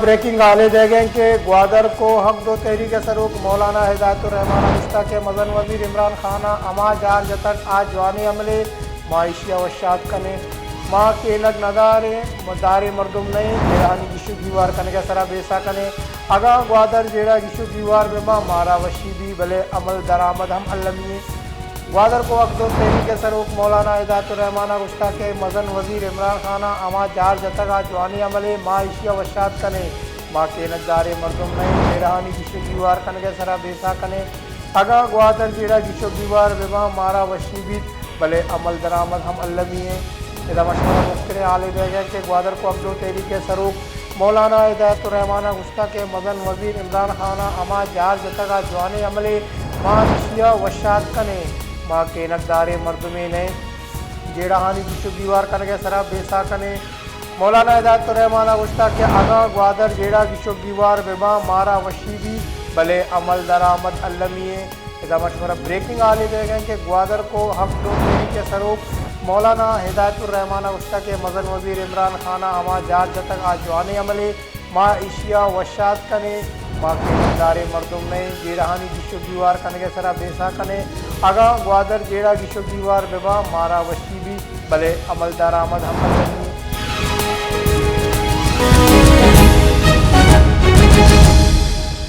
بریکنگ حالے دیگ ءَ کہ گوادر کو حق دو تحریک ءِ سروک مولانا ہدایت الرحمان ءَ گوشتگ کہ مزن وزیر عمران خان ءَ ہما جار جتگ آ جوانیں عملے، ما ایشی ءَ وش آتک کنیں، ما کینگ نداریں، داریں مردم نہ ایں، جیڑہانی گیش ءُ گیوار کنگ ءِ سرا بیسہ کنیں۔ اگاں گوادر جیڑہ گیش ءُ گیوار بہ باں مارا وشی بی، بلے عمل درآمد ہم المی ایں۔ گوادر کو حق دو تحریک ءِ سروک مولانا ہدایت الرحمان ءَ گوشتگ کہ مزن وزیر عمران خان ءَ ہما جار جتگ آ جوانیں عملے، ما ایشی ءَ وش آتک کنیں، ما کینگ داریں مردم نہ ایں، جیڑہانی گیش ءُ گیوار کنگ ءِ سرا بیسہ کنیں۔ اگاں گوادر جیڑہ گیش ءُ گیوار بہ باں مارا وشی بیت، بلے عمل درآمد ہم المی ایں۔ ادا ما شمارا مستریں حالے دیگ ءَ کہ گوادر کو حق دو تحریک ءِ سروک مولانا ہدایت الرحمان ءَ گوشتگ کہ مزن وزیر عمران خان ءَ ہما جار جتگ آ جوانیں عملے، ما ایشی ءَ وش آتک کنیں، ما کینگ داریں مردمے نہ ایں، جیڑہانی گیش ءُ گیوار کنگ ءِ سرا بیسہ کنیں۔ مولانا ہدایت الرحمان ءَ گوشتگ کہ اگاں گوادر جیڑہ گیش ءُ گیوار بہ باں مارا وشی بی، بلے عمل درآمد المی ایں۔ ادا ما شمارا بریکنگ حالے دیگ ءَ کہ گوادر کو حق دو تحریک ءِ سروک مولانا ہدایت الرحمان ءَ گوشتگ کہ مزن وزیر عمران خان ءَ ہما جار جتگ آ جوانیں عملے، ما ایشی ءَ وش آتک کنیں، ما کینگ داریں مردم نہ ایں، جیڑہانی گیش ءُ گیوار کنگ ءِ سرا بیسہ کنیں۔ اگاں گوادر جیڑہ گیش ءُ گیوار بہ باں مارا وشی بی، بلے عمل درآمد ہم المی